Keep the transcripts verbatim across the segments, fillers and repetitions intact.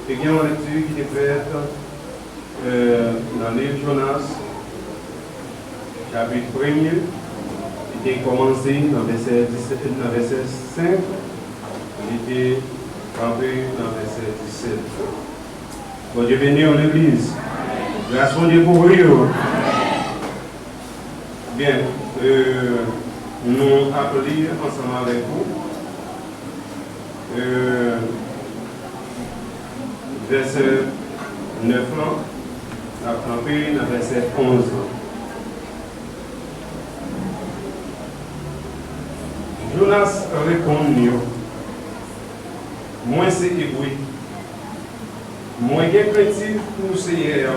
Te gen yon lekti ki te fèt, e, nan liv Jonas, chapit premye, ki te kòmanse nan vèsè disèt, nan vèsè senk, li te kanpe nan vèsè disèt. Bondye beni w, legliz. Gras Bondye kouvri w. Byen, e, nou ap li ansanm avèk ou. E, vèsè nèf lan, n ap kanpe nan vèsè onz lan. Jonas reponn yo, Mwen se Ebre. Mwen gen krentif pou Seyè a,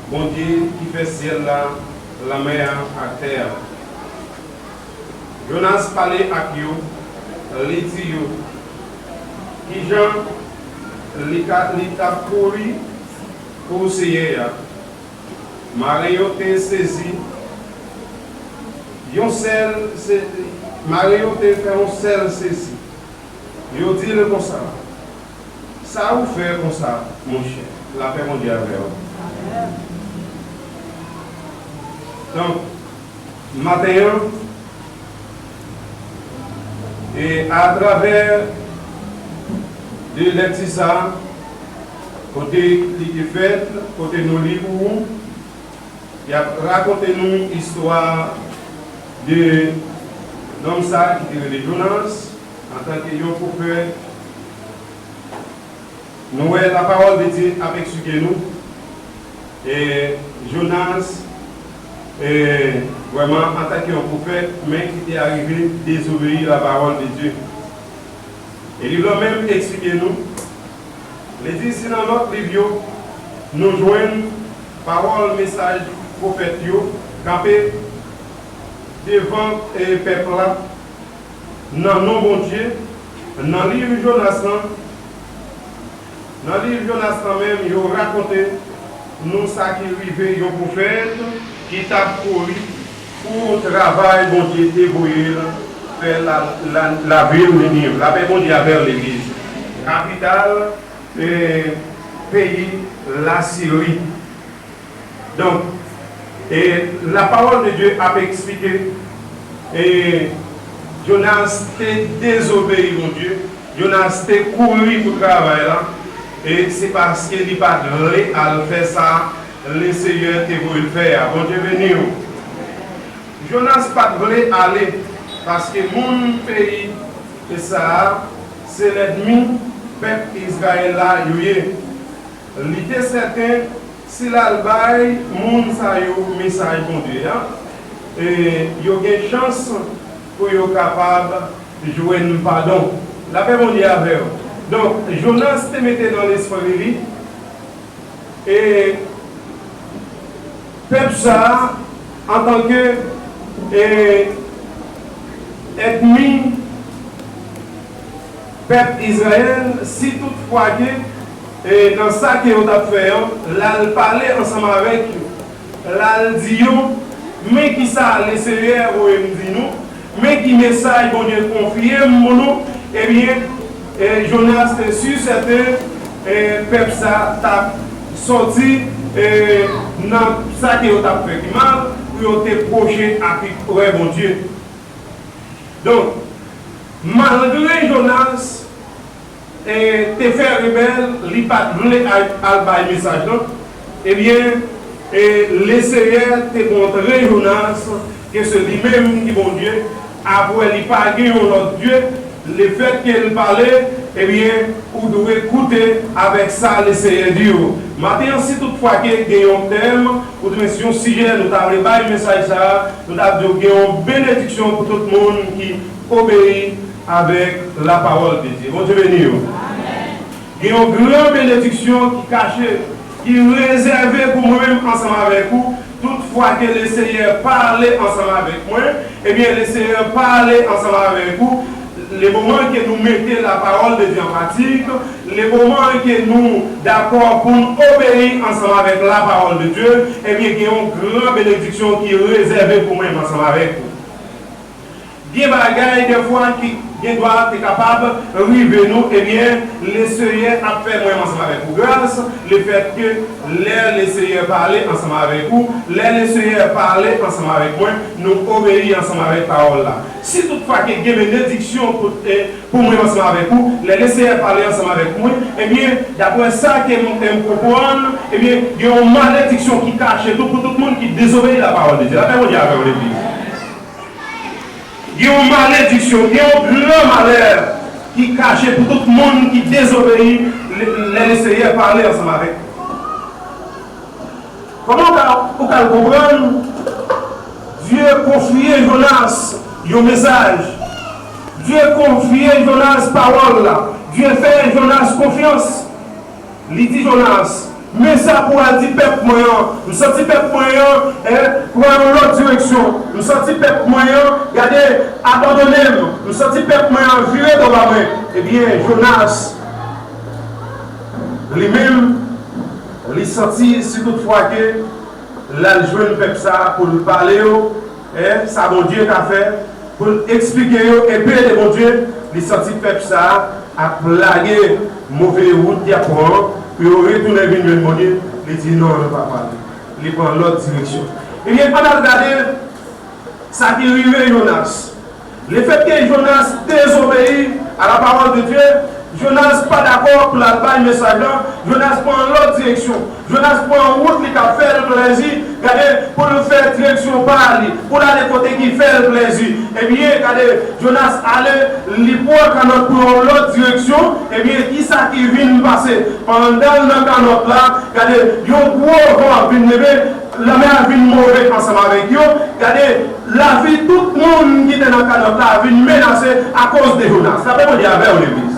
Bondye ki fè syèl la, lanmè a ak tè a. Jonas pale ak yo, li di yo kijan li ka, li t ap kouri pou Seyè a. Maren yo te sezi, yon sèl se, maren yo te fè yon sèl sezi. Yo di l konsa, Sa ou fè konsa, monchè? Lapè Bondye avè w. Donk, maten an, e atravè de lekti sa a, kote li te fèt, kote nou li pou ou, y ap rakonte nou istwa de nonm sa a ki te rele Jonas, antanke yon pwofèt. Nou wè lapawòl de Dye ap eksplike nou, e, Jonas, e, vrèman, antanke yon pwofèt, men ki te arive dezobeyi lapawòl de Dye. E liv lan menm eksplike nou, li di si nan lòt liv yo, nou jwenn pawòl mesaj pwofèt yo kanpe devan, e, pèp la, nan non Bondye, nan liv Jonas lan, nan liv Jonas lan menm, yo rakonte nou sa ki rive yon pwofèt ki t ap kouri pou travay Bondye te voye l fè la, la, lavil Niniv. Lapè Bondye avè w, legliz. Kapital, e, peyi Lasiri. Donk, e, lapawòl de Dye ap eksplike, e, Jonas te dezobeyi Bondye, Jonas te kouri pou travay la, e se paske li pa t vle al fè sa Lesenyè te voye l fè a. Bondye beni w. Jonas pa t vle ale, paske moun peyi sa a, se lènmi pèp Izrayèl la yo ye. Li te sèten, si l al bay moun sa yo mesaj Bondye a, e yo gen chans pou yo kapab jwenn padon. Lapè Bondye avè w. Donk, Jonas te mete nan lespri li, e pèp sa a, antanke, e, ènmi pèp Izrayèl, si toutfwa ke, e, nan sa ke yo t ap fè an, l al pale ansanm avèk yo, l al di yo, men kisa Lesenyè voye m di nou, men ki mesaj Bondye konfye m pou nou, ebyen, e, Jonas te si sèten, e, pèp sa t ap sòti, e, nan sa ke yo t ap fè ki mal, pou yo te pwoche a pi pre Bondye. Donk, malgre Jonas, e, te fè rebèl, li pa t vle al, al bay mesaj lan, ebyen, e, Lesenyè te montre Jonas ke se li menm ki Bondye, apre li pa gen yon lòt dye, lefètke l pale, ebyen, ou dwe koute avèk sa Lesenyè di w. Maten an, si toutfwa ke gen yon tèm, oubyen si yon sijè nou ta vle bay mesaj sa a, nou ta di w gen yon benediksyon pou tout moun ki obeyi avèk lapawòl de Dye. Bondye beni w. Gen yon gran benediksyon ki kache, ki rezève pou mwen menm ansanm avèk ou. Toutfwa ke Lesenyè pale ansanm avèk mwen, ebyen, Lesenyè pale ansanm avèk ou. Le moman ke nou mete lapawòl de Dye an pratik, le moman ke nou dakò pou n obeyi ansanm avèk lapawòl de Dye, ebyen, gen yon gran benediksyon ki rezève pou mwen menm ansanm avèk ou. Gen bagay dèfwa ki gen dwa te kapab rive nou, ebyen, Lesenyè ap fè mwen ansanm avèk ou gras, lefètke lè Lesenyè pale ansanm avèk ou, lè Lesenyè pale ansanm avèk mwen, nou obeyi ansanm avèk pawòl la. Si toutfwa ke gen benediksyon pou, eh, pou mwen ansanm avèk ou, lè Lesenyè pale ansanm avèk mwen, ebyen, daprè sa ke m, ke m konprann, ebyen, gen yon malediksyon ki kache tou pou tout moun ki dezobeyi lapawòl de Dye. Lapè Bondye avè w, legliz. Gen yon malediksyon, gen yon gran malè ki kache pou tout moun ki dezobeyi lè, lè Lesenyè pale ansanm avèk nou. Kòman w ka, ou ka l konprann? Dye konfye Jonas yon mesaj. Dye konfye Jonas pawòl la. Dye fè Jonas konfyans. Li di Jonas, men sa pou w al di pèp mwen an. M santi pèp mwen an, eh, pran yon lòt direksyon. M santi pèp mwen an, gade, abandone m. M santi pèp mwen an vire do ba mwen. Ebyen, Jonas, li menm, li santi si toutfwa ke l al jwenn pèp sa a pou l pale yo, e sa Bondye ka fè, pou l eksplike yo epe de Bondye, li santi pèp sa a ap lage move wout y ap pran an, pou yo retounen vin jwenn Bondye, li di, "Non, yo pa pale." Li pran lòt direksyon. Ebyen, ann al gade sa ki rive Jonas. Lefètke Jonas dezobeyi a la pawòl de Dye, Jonas pa dakò pou l al bay mesaj la, Jonas pran yon lòt direksyon. Jonas pran yon wout li t ap fè l plezi, gade, pou l fè direksyon pa li, pou l ale kote ki fè l plezi. Ebyen, gade, Jonas ale, li pran kanòt pou yon lòt direksyon. Ebyen, kisa ki vin pase? Pandan l nan kanòt la, gade, yon gwo van vin leve, lanmè a vin move ansanm avèk yo. Gade, lavi tout moun ki te nan kanòt la vin menase akoz de Jonas. Lapè Bondye avè w, legliz.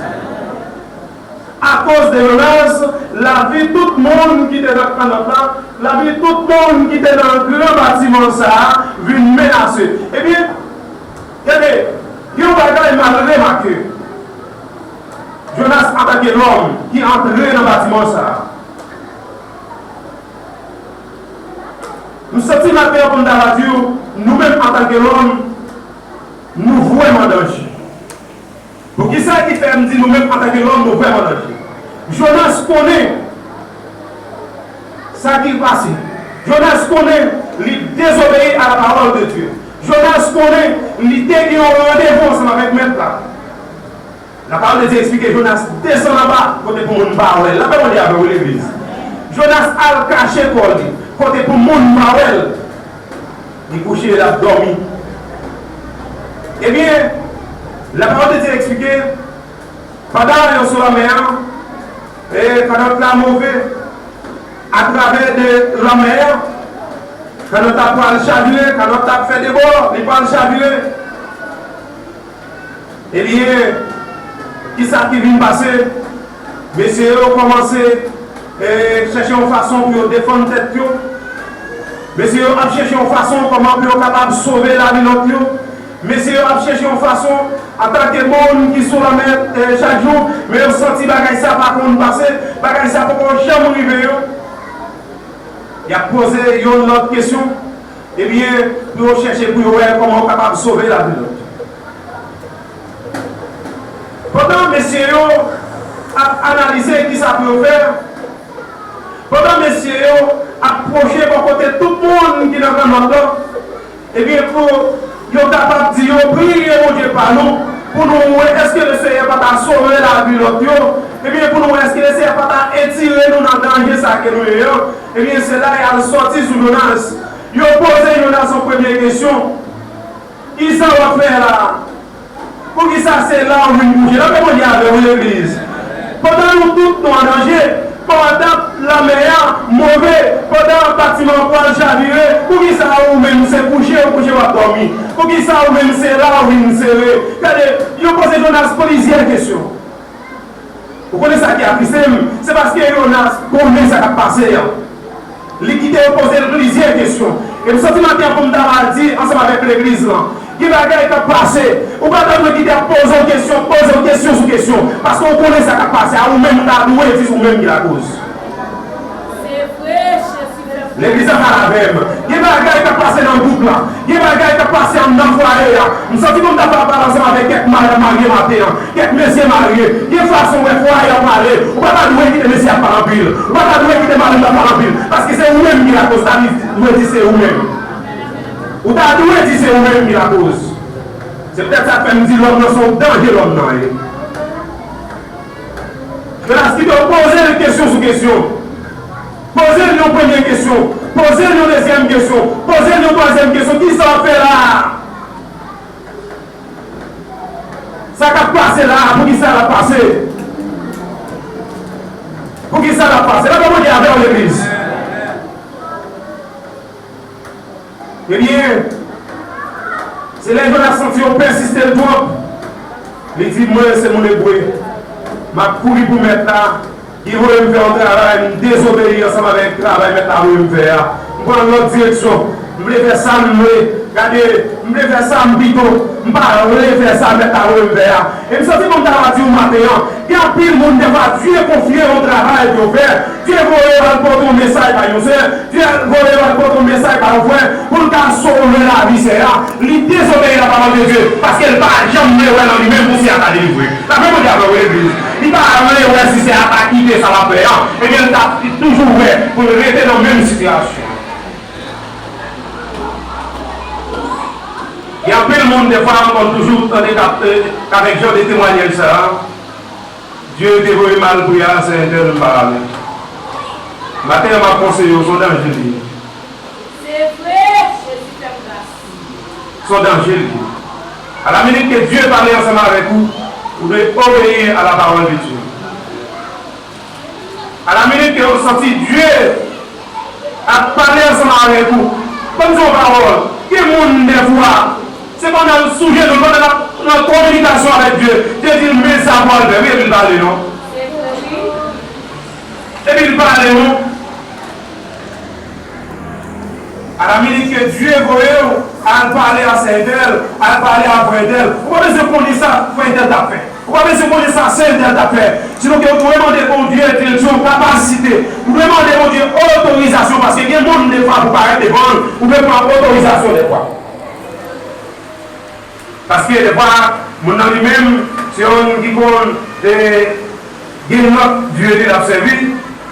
Akoz de Jonas, lavi tout moun ki te nan kanòt la, lavi tout moun ki te nan gran batiman sa a vin menase. Ebyen, gade, yon bagay m al remake. Jonas, antanke lòm ki antre nan batiman sa a, m santi maten an pou m ta va di w, nou menm antanke lòm, nou vrèman danje. Poukisa ki fè m di nou menm antanke lòm, nou vrèman danje? Jonas konnen sa ki pase. Jonas konnen li dezobeyi a la pawòl de Dye. Jonas konnen li te gen yon randevou ansanm avèk Mèt la. Lapawòl de Dye eksplike Jonas desann anba kote pou moun pa wè l. Lapè Bondye avè w, legliz. Jonas al kache kò li kote pou moun pa wè l. Li kouche, l ap dòmi. Ebyen, lapawòl de Dye eksplike, pandan yo sou lanmè an, e kanòt la move atravè de lanmè an, kanòt la pral chavire, kanòt la ap fè debò, li pral chavire. Ebyen, kisa ki vin pase? Mesye yo kòmanse, e, chèche yon fason pou yo defann tèt yo. Mesye yo ap chèche yon fason kòman pou yo kapab sove lavi lòt yo. Mesye yo ap chèche yon fason, antanke moun ki sou lanmè, e, chak jou, men yo santi bagay sa pa konn pase, bagay sa poko janm rive yo. Y ap poze yon lòt kesyon, ebyen, pou yo chèche pou yo wè kòman yo kapab sove lavi lòt. Pandan mesye yo ap analize kisa pou yo fè, pandan mesye yo ap pwoche bò kote tout moun ki nan kanòt la, ebyen, pou yo kapab di yo, "Priye Bondye pa nou, pou nou wè èske Lesenyè pa ta sove lavi lòt yo, ebyen, pou nou wè èske Lesenyè pa ta etire nou nan danje sa ke nou ye an." Ebyen, se la y al sòti sou Jonas. Yo poze Jonas yon premye kesyon. Kisa w ap fè la? Poukisa se la w vin kouche? Lapè Bondye avè w, legliz. Pandan nou tout nou an danje, pandan lanmè a move, pandan batiman an pral chavire, poukisa ou menm se kouche ou kouche w ap dòmi? Poukisa ou menm se la w vin sere? Gade, yo poze Jonas plizyè kesyon. Ou konnen sa ki atriste m? Se paske Jonas konnen sa k ap pase an. Li kite yo poze l plizyè kesyon. E m santi maten an pou m ta va di ansanm avèk legliz lan, gen bagay k ap pase. Ou pa ta dwe kite ap poze w kesyon, poze w kesyon sou kesyon. Paske ou konnen sa k ap pase a, ou menm ou ta dwe di se ou menm ki lakoz. Se vre, Jezi fè. Legliz la pale avè m. Gen Bagay k ap pase nan gwoup la, gen bagay k ap pase anndan fwaye a. M santi pou m ta fè apèl ansanm avèk kèk madanm marye maten an, kèk mesye marye. Gen fason w wè fwaye ap pale, ou pa ta dwe kite mesye ap pale anpil, ou pa ta dwe kite madanm nan pale anpil, paske se ou menm ki lakoz, ta dwe di se ou menm. Ou ta dwe di se ou menm ki lakoz. Se poutèt sa k fè m di lòm nan se yon danje lòm nan ye. Jonas kite yo poze l kesyon sou kesyon. Poze l yon premye kesyon. Poze l yon dezyèm kesyon. Poze l yon twazyèm kesyon. Kisa w ap fè la a? Sa k ap pase la a, poukisa l ap pase? Poukisa l ap pase? Lapè Bondye avè w, legliz. Ebyen, se lè Jonas santi yo pèsiste l twòp, li di, "Mwen, se moun Ebre. M ap kouri pou mèt la, ki voye m fè yon travay, m dezobeyi ansanm avèk travay mèt la voye m fè a. M pran lòt direksyon. M vle fè sa m vle. Gade, m vle fè sa m pito. M pa vle fè sa mèt la voye m fè a." E m santi pou m ta va di w maten an, gen anpil moun, defwa, Dye konfye yon travay pou yo fè. Dye voye yo al pote yon mesaj bay yon sè. Dye voye yo al pote yon mesaj bay yon frè pou l ka sove lavi sè a. Li dezobeyi lapawòl de Dye paske l pa janm vle wè nan li menm pou sè a ta delivre. Lapè Bondye avè w, legliz. Li pa vle wè si sè a ta kite sa l ap fè a. Ebyen, l t ap toujou wè pou l rete nan menm sitiyasyon an. Gen anpil moun, defwa, m konn toujou tande k ap, eh, avèk jan de temwayaj sa a, Dye te voye m al priye a sè entèl, m pa ale. Maten an, m ap konseye w, se yon danje l ye. Se vre, Jezi fè m gras. Se yon danje l ye. À la minute que Dieu parle ensemble avec vous, vous devez obéir à la parole de Dieu. À la minute que vous sentez Dieu ap pale ansanm avèk ou. Ban m di w yon pawòl. Gen moun, defwa, se pandan l sou jenou l, pandan l ap nan kominikasyon avèk Dye, Dye di l, "Men sa pou w al fè." Wi, epi l pa ale non. Epi l pa ale non. À la minute que Dieu voye w al pale a sè entèl, al pale a frè entèl, ou pa bezwen konnen sa frè entèl t ap fè. Ou pa bezwen konnen sa sè entèl t ap fè. Sinon ke ou dwe mande Bondye direksyon, kapasite. Ou dwe mande Bondye otorizasyon, paske gen moun, defwa, pou parèt devan l, ou dwe pran otorizasyon defwa. Paske defwa, moun nan li menm, se yon moun ki konn, eh, gen lòt dye li t ap sèvi,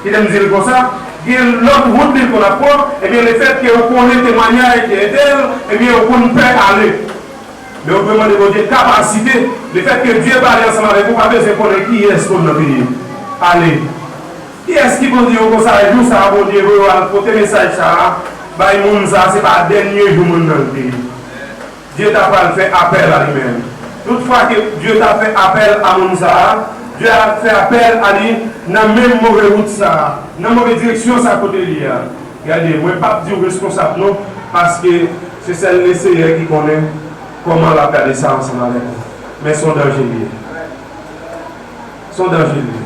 kite m di l konsa, gen lòt wout li konn ap pran, ebyen, lefètke ou konnen temwayaj de entèl, ebyen, ou konn pè ale. Men ou dwe mande Bondye kapasite. Lefètke Dye pale ansanm avèk ou, ou pa bezwen konnen kiyès moun nan te ye. Ale. Kiyès ki konn di yo konsa, jou sa a, Bondye voye w al pote mesaj sa a bay moun sa a, se pa dènye jou moun nan te ye. Dye ta pral fè apèl a li menm. Toutfwa ke Dye ta fè apèl a moun sa a, Dye a fè apèl a li nan menm move wout sa a, nan move direksyon sa kote l ye a. Gade, mwen p ap di w responsab non, paske se sèl Leseyè ki konnen kòman l ap gade sa ansanm avèk ou. Men se yon danje l ye. Se yon danje l ye.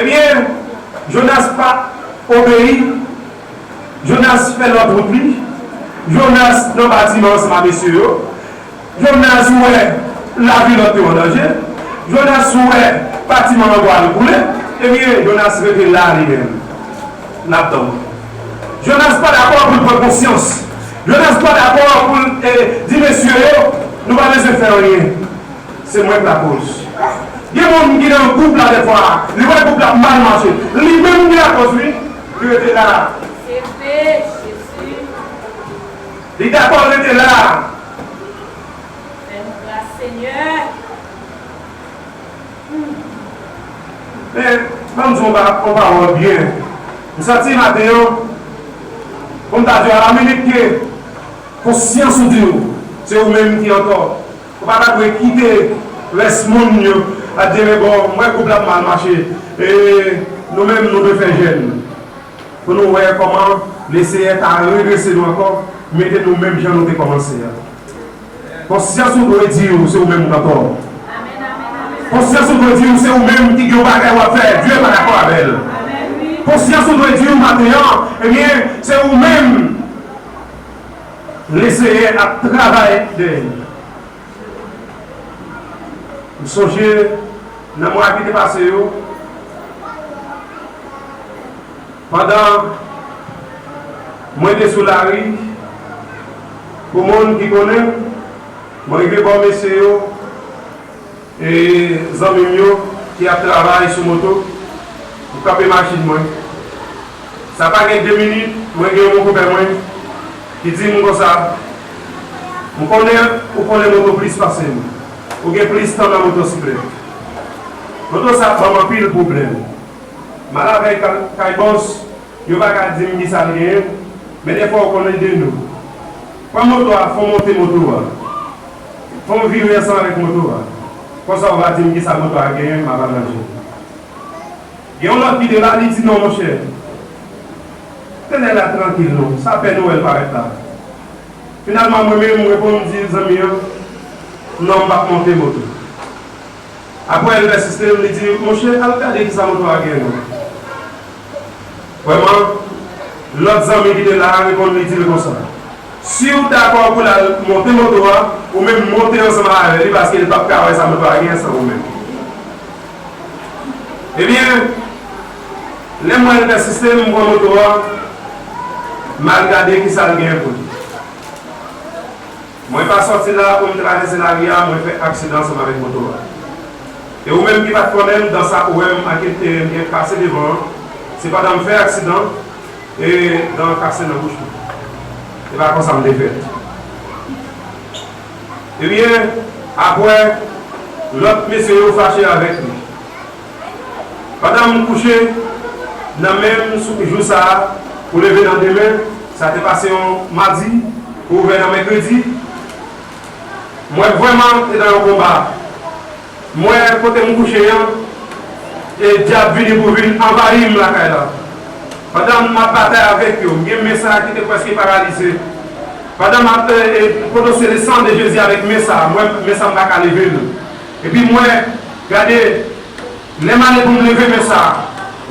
Ebyen, Jonas pa obeyi. Jonas fè lòt wout li. Jonas nan batiman ansanm a mesye yo. Jonas wè lavi lòt yo an danje. Jonas wè batiman an pral koule. Ebyen, Jonas rete la li menm. N ap tann. Jonas pa dakò pou l pran konsyans. Jonas pa dakò pou l, eh, di mesye yo, "Nou pa bezwen fè anyen. Se mwen k lakoz." Gen moun ki nan gwoup la defwa, li wè gwoup la ap mal mache. Li menm ki lakoz wi, li rete la. Se vre, Jezi. Li dakò rete la. Fè nou gras, Senyè. Men, ban m di w yon pa-, yon pawòl byen. M santi maten an, pou m ta di w, à la minute que konsyans ou di w, se ou menm ki antò. Ou pa ta dwe kite rès moun yo ap di, "Men bon, m wè gwoup la ap mal mache. E nou menm, nou dwe fè jèn." Pou nou wè kòman Leseyè ka redrese nou ankò, mete nou menm jan nou te kòmanse a. Konsyans ou dwe di w se ou menm k antò. Konsyans ou dwe di w se ou menm ki gen yon bagay w ap fè, Dye pa dakò avè l. Konsyans ou dwe di w maten an, ebyen, se ou menm Leseyè ap travay dèyè l. M sonje nan mwa ki te pase yo, pandan Mwen te sou lari, pou moun ki konnen m, mwen rive bò mesye yo, e zanmi m yo ki ap travay sou moto, m kanpe machin mwen. Sa pa gen de minit, mwen gen yon konpè mwen ki di m konsa, "M konnen ou konnen moto plis pase m. Ou gen plis tan nan motosiklèt." Moto sa ap ban m anpil pwoblèm. M al avè l kay, kay bòs, yo pa ka di m kisa l genyen, men dèfwa ou konnen de nou. Pran moto a, fè w monte moto a. Fè w vire ansanm avèk moto a. Konsa ou va di m kisa moto a genyen, m ap aranje. Gen yon lòt ki te la, li di, "Non, monchè. Tennè la trankil non, sa pèn ou wè l parèt la." Finalman, mwen menm, m reponn, m di zanmi an, "Non, m p ap monte moto." Apre, l pèsiste, li di, "Monchè, al gade kisa moto a gen non." Vrèman, lòt zanmi ki te la a reponn, li di l konsa, "Si w dakò pou l al monte moto a, ou menm monte ansanm avè li, paske l p ap ka wè sa moto a gen san ou menm." Ebyen, lè m wè l pèsiste, m pran moto a, m al gade kisa l gen pou li. Mwen pa sòti la pou m travèse lari a, mwen fè aksidan ansanm avèk moto a. E ou menm ki pa t konnen m, dan sa ou wè m ak, e, m gen kase devan an, se pandan m fè aksidan, e dan an kase nan bouch mwen. E pa konsa m te fèt. Ebyen, apre, lòt mesye yo fache avèk li. Pandan m kouche, nan menm sou, jou sa a, pou leve nan demen, sa te pase yon madi, pou ouvè nan mèkredi, mwen vrèman te nan yon konba. Mwen, kote m kouche an, e dyab vini pou vin anvayi m lakay la. Pandan m ap batay avèk yo, m gen men sa a ki te prèske paralize. Pandan m ap, e, e, pwononse le sang de Jésus avèk men sa a, mwen, men sa a m pa ka leve l. Epi mwen, gade, lè m ale pou m leve men sa a,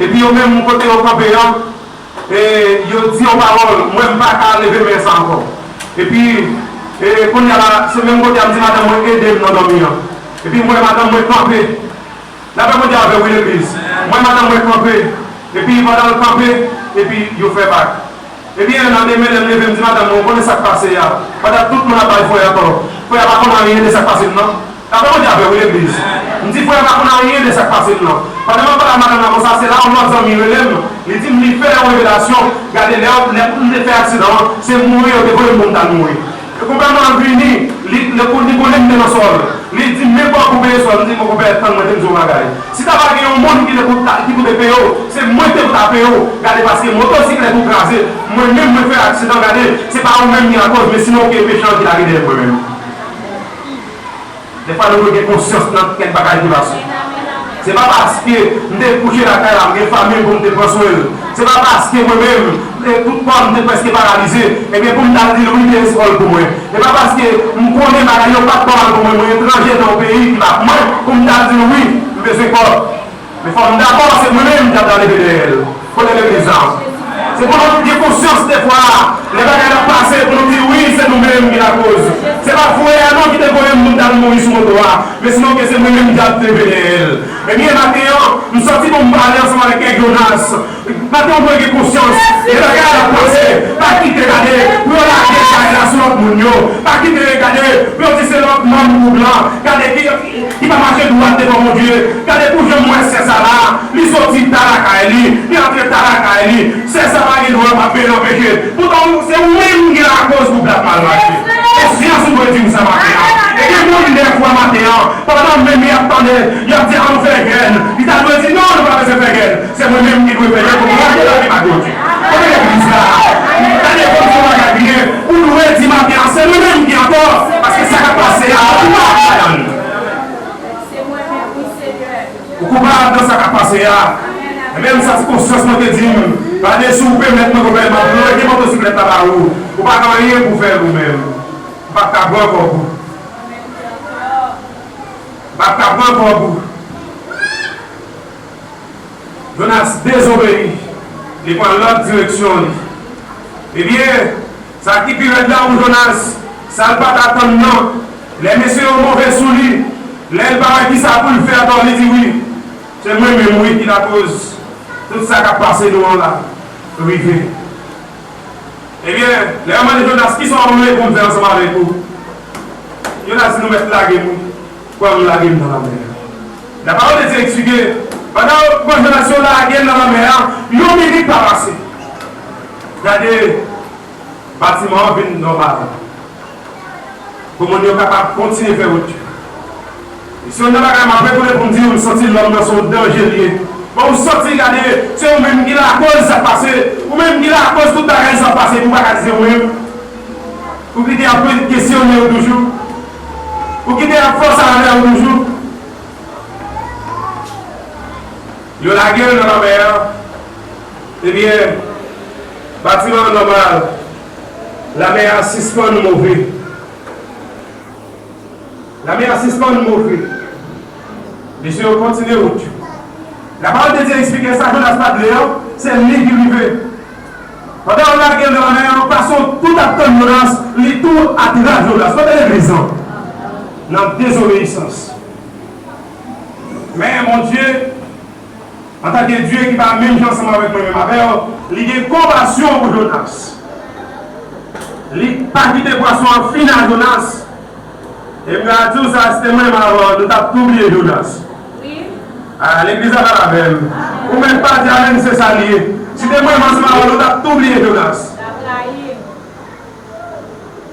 epi yo menm kote yo kanpe an, e, yo di yon pawòl, mwen m pa ka leve men sa a ankò. Epi, e, kounye a la, se menm kote a m di madanm mwen ede m nan dòmi an. Epi m wè madanm mwen kanpe. Lapè Bondye avè w, wi, legliz. M wè madanm mwen kanpe. Epi pandan l kanpe, epi yo fè bak. Ebyen, nan demen, lè m leve, m di madanm mwen, "Ou konnen sa k pase a?" Pandan tout moun ap bay frè a tò. Frè a pa konn anyen de sa k pase m nan. Lapè Bondye avè w, wi, legliz. M di, "Frè a pa konn anyen de sa k pase m nan." Pandan m ap pale a madanm nan konsa, se la yon lòt zanmi rele m. Li di m li fè yon revelasyon. Gade, lè, lè m te fè aksidan an, se mouri yo te voye m pou m t al mouri. E konpè mwen an vini, li, li, li konnen m te nan sòl. Li di, "Men bò pou peye sòl." M di, "Mon konpè, tann mwen te di w yon bagay. Si ta pa gen yon moun ki te pou ta, ki pou te peye w, se mwen ki te pou ta peye w. Gade, paske motosiklèt ou kraze, mwen menm mwen fè aksidan, gade, se pa ou menm ki lakòz, men sinon ou gen mechan ki lage dèyè mwen menm." Dèfwa nou dwe gen konsyans nan kèk bagay ki pase. Se pa paske m te kouche lakay la, m gen fanmi m pou m te pran swen l. Se pa paske mwen menm, e, tout kò m te prèske paralize, ebyen pou m t al di l wi, te eswòl pou mwen. Se pa paske m konnen bagay yo pa t nòmal pou mwen, mwen etranje nan yon peyi ki pa mwen, pou m t al di l wi, m bezwen kòb. Men fò m dakò, se mwen menm ki ap leve dèyè l. Kote legliz la? Se pou nou gen konsyans dèfwa, lè bagay la pase, pou nou di wi, se nou menm ki lakòz. Se pa frè a non ki te voye m pou m t al mouri sou moto a, men sinon ke se mwen menm ki ap leve dèyè l. Ebyen, maten an, m sòti pou m pale ansanm avèk Kè Jonas. Maten an, ou dwe gen konsyans. Lè bagay la pase, pa kite gade pou yo lage bagay la sou lòt moun yo. Pa kite gade pou yo di se lòt manm gwoup lan. Gade ki ki pa mache dwat devan Bondye. Gade pou jan m wè sè sa la. Li soti ta lakay li, li antre ta lakay li. Sè sa pa gen dwa pa byen anpeche. Poutan, se ou menm ki lakòz gwoup la ap mal mache. Konsyans ou dwe di m sa maten an. E gen moun dèfwa maten an, pandan menm y ap tande, y ap di, "An nou fè gèn." Li ta dwe di, "Non, nou pa bezwen fè gèn." Se mwen menm ki dwe peye pou mwen te lage pa Bondye. Kote legliz la? Gade kòm se bagay byen. Ou dwe di maten an, se mwen menm ki antò. Paske sa k ap pase a, ou koupab ladan l. Ou koupab nan sa k ap pase a. E menm sa ti konsyans mwen te di m, gade si w pèmèt mwen konpè m ap lwe gen motosiklèt la ba ou. Ou pa gen anyen pou fè l ou menm. Ou p ap ka pran kòb ou. Ou p ap ka pran kòb ou. Jonas dezobeyi, li pran lòt direksyon li. Ebyen, sa ki pi rèd la pou Jonas, sa l pa t atann nan. Lè mesye yo move sou li, lè l pa wè kisa pou l fè ankò, li di, "Wi, se mwen menm, wi, ki lakòz tout sa k ap pase nou an la rive." Ebyen, lè yo mande Jonas, "Kisa w vle pou m fè ansanm avèk ou?" Jonas di, "Nou mèt lage m, pran m lage m nan lamè a." Lapawòl de Dye eksplike, pandan yo pran Jonas yo lage l nan lamè a, yon minit pa pase. Gade, batiman an vin nòmal. Pou moun yo kapab kontinye fè wout yo. E se youn nan bagay m ap retounen pou m di, m santi lòm nan se yon danje l ye. Bon, ou santi, gade, se ou menm ki lakòz sa pase, ou menm ki lakòz tout bagay sa pase, pou w pa ka di se ou menm. Ou kite ap kesyone w toujou. Ou kite ap fòse avè w toujou. Yo lage l nan lanmè a. Ebyen, batiman an nòmal. Lanmè a sispann move. Lanmè a sispann move. Mesye yo kontinye wout yo. Lapawòl de Dye eksplike sa Jonas pa t vle an, se li ki rive. Pandan yo lage l nan lanmè an, fason tout ap tann Jonas, li tou atrap Jonas. Kote legliz lan? Nan dezobeyisans. Men Bondye, antanke Dye ki pa menm jan ansanm avèk mwen menm avè w, li gen konpasyon pou Jonas. Li pa kite pwason an fin a Jonas. E m ka di w sa, si te mwen menm avè w, nou t ap tou bliye Jonas. Wi. A, legliz la pa la menm. Ou menm pa di amèn, se sa li ye. Si te mwen menm ansanm avè w, nou t ap tou bliye Jonas.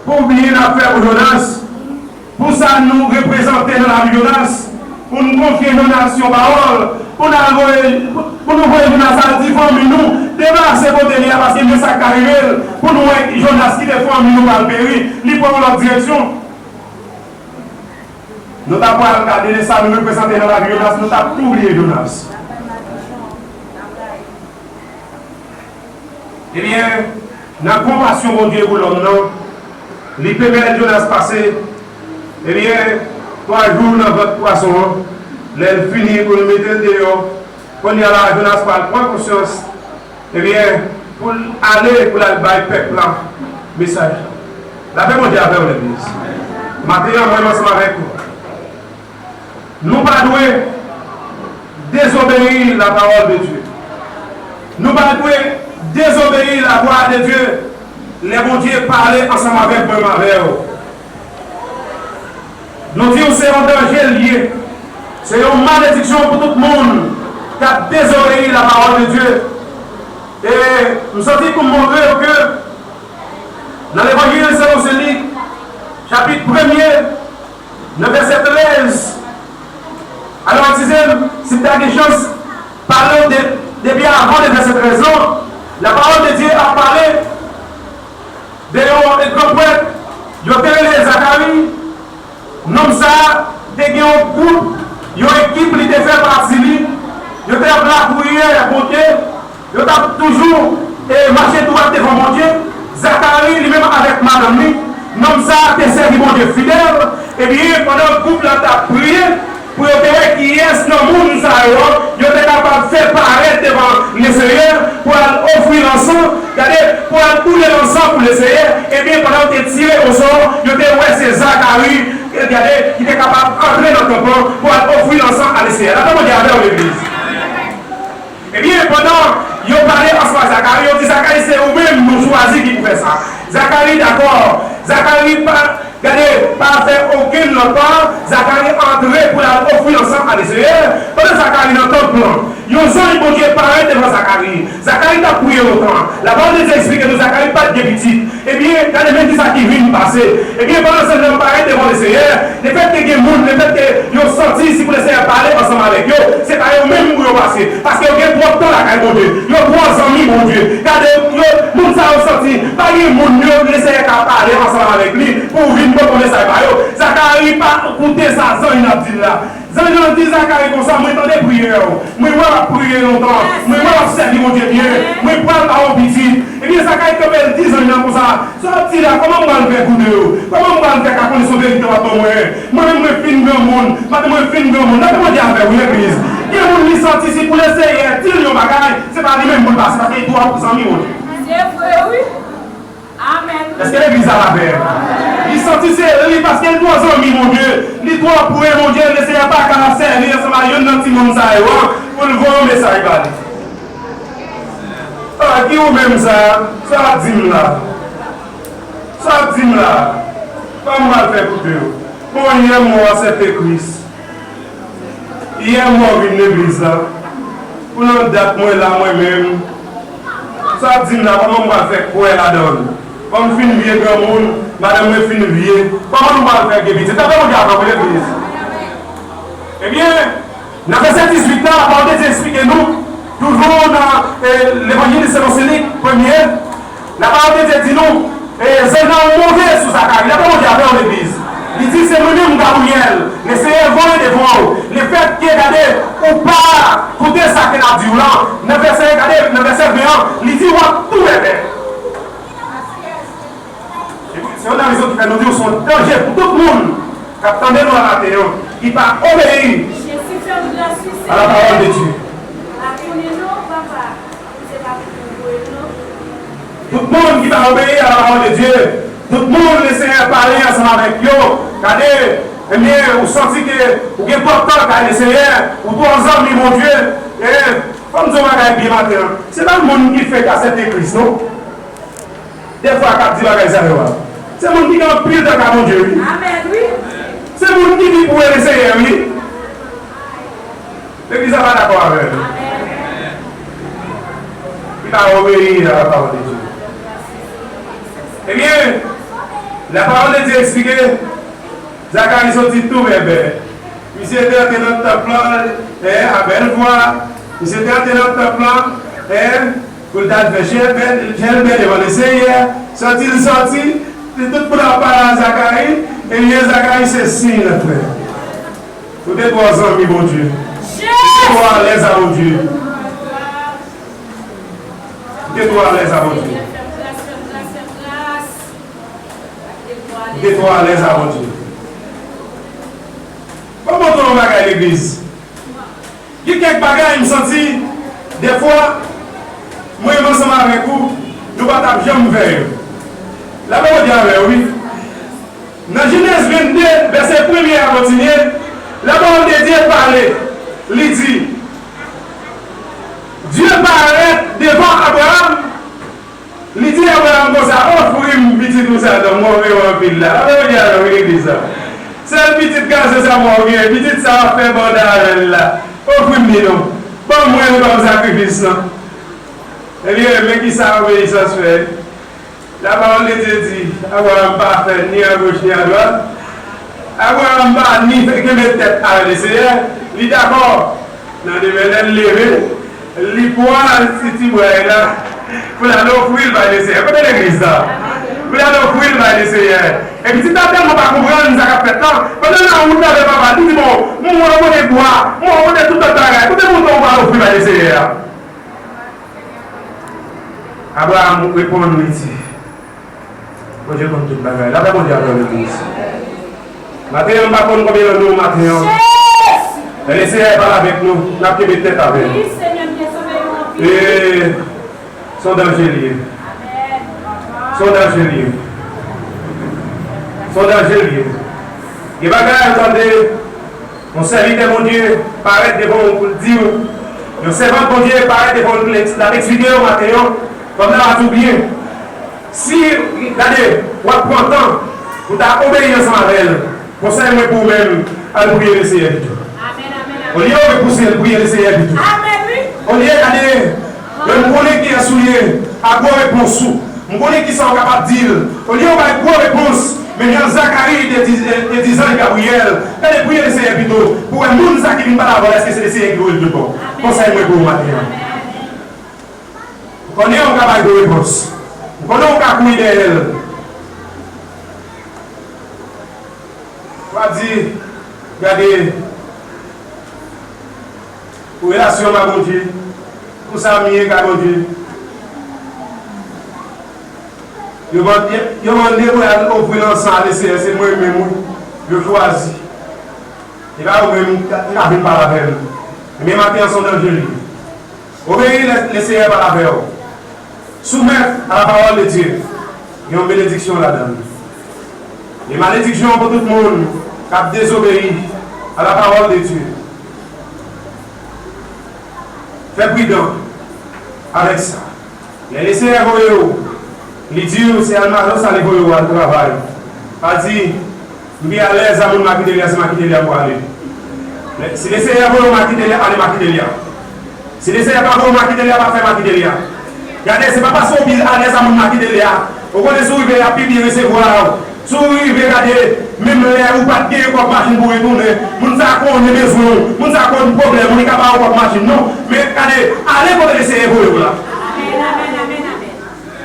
Pou byen n ap fè pou Jonas, pou sa nou reprezante nan lavi Jonas, pou n konfye Jonas yon pawòl, pou n al voye, pou nou voye Jonas al di fanmi nou, deplase kote li a, paske men sa k ka rive l, pou nou wè Jonas kite fanmi nou pral peri, li pran yon lòt direksyon. Nou ta pral gade sa nou reprezante nan lavi Jonas, nou t ap tou bliye Jonas. Ebyen, nan konpasyon Bondye pou lòm nan, li pèmèt Jonas pase, ebyen, twa jou nan vant pwason an, lè l fini pou l mete l deyò, kounye a la, Jonas pral pran konsyans, ebyen, pou l ale, pou l al bay pèp la mesaj la. Lapè Bondye avè w, legliz. Maten an, mwen ansanm avèk ou. Nou pa dwe dezobeyi la parole de Dieu. Nou pa dwe dezobeyi la voix de Dieu lè Bondye pale ansanm avèk mwen, avè w. Nou di w se yon danje l ye. Se yon malediksyon pou tout moun k ap dezobeyi la parole de Dieu. E m santi pou m montre w ke nan Levanjil selon Sen Lik, chapit premye, nan vèsè trèz, alò, eskize m, si m ta gen chans pale w de, depi avan de vèsè trèz lan, la parole de Dieu ap pale de yon gran prèt, yo te rele Zakari. Nonm sa a te gen yon gwoup, yon ekip li te fè pati li, yo te ap lapriyè Bondye, yo t ap toujou, e, mache dwat devan Bondye. Zakari, li menm avèk madanm li, nonm sa a te sèvi Bondye fidèl. Ebyen, pandan gwoup la t ap priye, pou yo te wè kiyès nan moun sa yo, yo te kapab fè parèt devan Lesenyè pou al ofri lansan, gade, pou al boule lansan pou Lesenyè, ebyen, pandan yo te tire osò, yo te wè se Zakari, gade, ki te kapab antre nan tanp lan pou al ofri lansan a Lesenyè. Lapè Bondye avè w, legliz. Ebyen, pandan yo pale ansanm ak Zakari, yo di, "Zakari, se ou menm nou chwazi ki pou fè sa." Zakari dakò. Zakari pa, gade, pa fè okenn lòt pa. Zakari antre pou l al ofri lansan a Lesenyè. Pandan Zakari nan tanp lan, yon zanj Bondye parèt devan Zakari. Zakari t ap priye lontan. Lapawòl de Dye eksplike nou Zakari pa t gen pitit. Ebyen, gade men kisa ki vin pase. Ebyen, pandan zanj lan parèt devan Lesenyè, lefètke gen moun, lefètke yo santi si pou Lesenyè pale ansanm avèk yo, se pa yo menm pou yo pase, paske yo gen twòp tan lakay Bondye, yo twò zanmi Bondye. Gade, yo, moun sa yo santi pa gen moun yo Lesenyè ka pale ansanm avèk li pou vin pote mesaj ba yo. Zakari pa koute sa zanj lan ap di l la. Zanj lan di Zakari konsa, "Mwen tande priyè w. Mwen wè w ap priye lontan. Mwen wè w ap sèvi Bondye byen. Mwen pral ba w yon pitit." Ebyen, Zakari kanpe, l di zanj lan konsa, "Sa w ap di la, kòman m pral fè koute w? Kòman m pral fè ka konnen se yon verite w ap ban mwen? Mwen menm, mwen fin granmoun. Madanm mwen fin granmoun." Lapè Bondye avè w, wi, legliz. Gen moun li santi si pou Lesenyè di l yon bagay, se pa li menm pou l pase, paske li twò zanmi Bondye. Se vre, wi. Amèn. Èske legliz la la avè m? Li santi se li, paske li twò zanmi Bondye, li twò pre Bondye, Lesenyè pa ka sèvi ansanm ak youn nan timoun sa yo an pou l voye yon mesaj ba li. A, ki ou menm sa? Sa w ap di m la? Sa w ap di m la a, kòman m pral fè koute w? Bon, yè m wè w aksepte Kris. Yè m wè w vin legliz la. Pou nan dat mwen la mwen menm. Sa w ap di m la, kòman m pral fè kwè ladan l? Kòm m fin vye granmoun, madanm mwen fin vye, kòman nou pral fè gen pitit? Tanpri Bondye avè w, legliz. Ebyen, nan vèsè dizuit la, lapawòl de Dye eksplike nou, toujou nan eh, Levanjil selon Sen Lik, premye, lapawòl de Dye di nou, eh, zanj lan monte sou Zakari, lapawòl de Dye avè w, legliz. Li di, se mwen menm, Gabriyèl, Lesenyè voye devan w. Lefètke, gade, ou pa koute sa ke l ap di w lan, nan vèsè, gade, nan vèsè ven an, li di, w ap tou bèbè. Se yon rezon ki fè nou di w se yon danje pou tout moun k ap tande nou a maten an, ki pa obeyi a la pawòl de Dye. Tout moun ki pa obeyi a la pawòl de Dye, tout moun Lesenyè pale ansanm avèk yo, gade, ebyen, ou santi ke ou gen twòp tan kay Lesenyè, ou twò zanmi Bondye, e fò m di w yon bagay byen maten an, se pa moun ki fenk aksepte Kris, non. Dèfwa k ap di bagay sa yo a. Se moun ki gen anpil tan ka Bondye, wi. Amèn, wi. Se moun ki di pou e Senyè, wi. Legliz la pa dakò avè l. Amèn. Li pa obeyi a la pawòl de Dye. Ebyen, la pawòl de Dye eksplike, Zakari soti tou bèbè. Misye te antre nan tanp lan, eh, a bèl vwa. Misye te antre nan tanp lan, eh, pou l t al fè jèlbè, jèlbè devan Lesenyè. Sòti l sòti, tout moun ap pale a Zakari, ebyen Zakari se siy lan frè. Ou te twò zanmi Bondye. Ou te twò alèz a Bondye. Ou te twò alèz a Bondye. Ou te twò alèz a Bondye. Ban m montre w yon bagay, legliz. Gen kèk bagay m santi, dèfwa, mwen menm ansanm avèk ou, nou pa t ap janm fè yo. Lapè Bondye avè w, wi. Nan Jenèz vennde, vèsè premye a kontinye, lapawòl de Dye pale. Li di, Dye parèt devan Abraram, li di Abraram konsa, ofri m pitit ou sa non, mwen renmen w anpil la. Lapè Bondye avè w, wi, legliz la. Sèl pitit gason sa mwen gen, pitit sa w ap fè banda avè l la. Ofri m li non. Ban mwen l kòm sakrifis lan. Ebyen, men kisa obeyisans fè. Lapawòl de Dye di, Abraram pa fè ni agoch ni adwat. Abraram pa ni fè kenbe tèt avè Lesenyè, li dakò. Nan demen lè l leve, li pran ti, ti bway la pou l al ofri l bay Lesenyè. Kote legliz la? Pou l al ofri l bay Lesenyè. Epi ti ta tèlman pa konprann sa k ap fèt la, pandan l nan wout la avè papa l, li di, bon, m wè w pote bwa, m wè w pote tout lòt bagay, kote mouton w pral ofri bay Lesenyè a? Abraram reponn, li di, Bondye konn tout bagay. Lapè Bondye avè w, legliz. Maten an, m pa konn konbyen nan nou maten an. Lè Lesenyè pale avèk nou, n ap kenbe tèt avè l. E se yon danje li ye. Se yon danje li ye. Se yon danje li ye. Gen bagay ou tande, yon sèvitè Bondye parèt devan w pou l di w, yon sèvant Bondye parèt devan w pou l eks-, l ap eksplike w maten an, kòm nan ap di w byen. Si, gade, w ap pran tan pou w ta obeyi ansanm avè l, konsèy mwen pou ou menm, al priye Lesenyè pito. Olye w repouse l, priye Lesenyè pito. Olye, gade, men m konnen kiyès ou ye, a gwo repons ou. M konnen kisa w kapab di l. Olye w bay gwo repons, men jan Zakari te di, te di zanj Gabriyèl, gade, priye Lesenyè pito, pou w wè moun sa ki vin pale avè w, èske se Lesenyè ki voye l tout bon. Konsèy mwen pou ou maten an. M konnen w ka bay gwo repons. M konnen w ka kouri dèyè l. W a di, gade, pou relasyon m ak Bondye, pou sa m ye ka Bondye. Yo mande, yo mande mwen al ofri lansan a Lesenyè, se mwen menm wi, yo chwazi. E pa yo menm ki ka, ki ka vin pale avè m. Ebyen, maten an se yon danje li ye. Obeyi lè, Lesenyè pale avè w. Soumèt a la pawòl de Dye. Gen yon benediksyon ladan l. Gen malediksyon pou tout moun k ap dezobeyi a la pawòl de Dye. Fè pridan avèk sa. Lè Lesenyè voye w, Li di w se al mache sa li voye w al travay. Pa di, m pi alèz a moun m a kite li a, se m a kite li a pou ale. Men, si Lesenyè voye w m a kite li a, ale m a kite li a. Si Lesenyè pa voye w m a kite li a, pa fè m a kite li a. Gade, se pa paske w pi alèz a moun m a kite li a. Ou konnen si w rive y ap pi byen resevwa w. Si w rive gade, menm lè ou pa t genyen kòb machin pou w retounen, moun sa a konnen bezwen w, moun sa a konn pwoblèm ou, li ka ba w kòb machin non. Men gade, ale kote Lesenyè voye w la.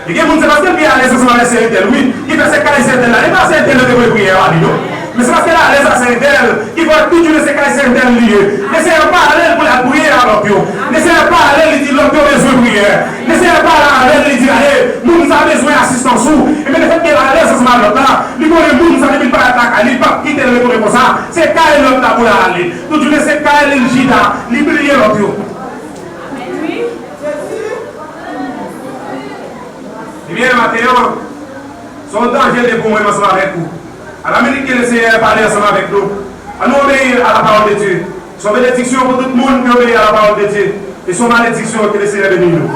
Li gen moun se paske l pi alèz ansanm avèk sè entèl, wi, ki fè se kay sè entèl la. E pa sè entèl yo te voye priyè a li non. Men se paske l alèz a sè entèl ki fè tout jounen se kay sè entèl li ye. Lesenyè pa ale l pou l al priye a lòt yo. Lesenyè pa ale l, li di lòt yo bezwen priyè. Lesenyè pa ale l, li di, gade, moun sa bezwen asistans ou. Ebyen lefètke l alèz ansanm a lòt la, li konnen moun sa depi l parèt lakay li, li p ap kite l retounen konsa. Se kay lòt la pou l ale. Tout jounen se kay li l chita, li bliye lòt yo. Ebyen, maten an, se yon danje de pou mwen ansanm avèk ou. Alaminit ke Lesenyè pale ansanm avèk nou. Ann nou obeyi a la pawòl de Dye. Se yon benediksyon pou tout moun ki obeyi a la pawòl de Dye. E se yon malediksyon ke Lesenyè beni nou.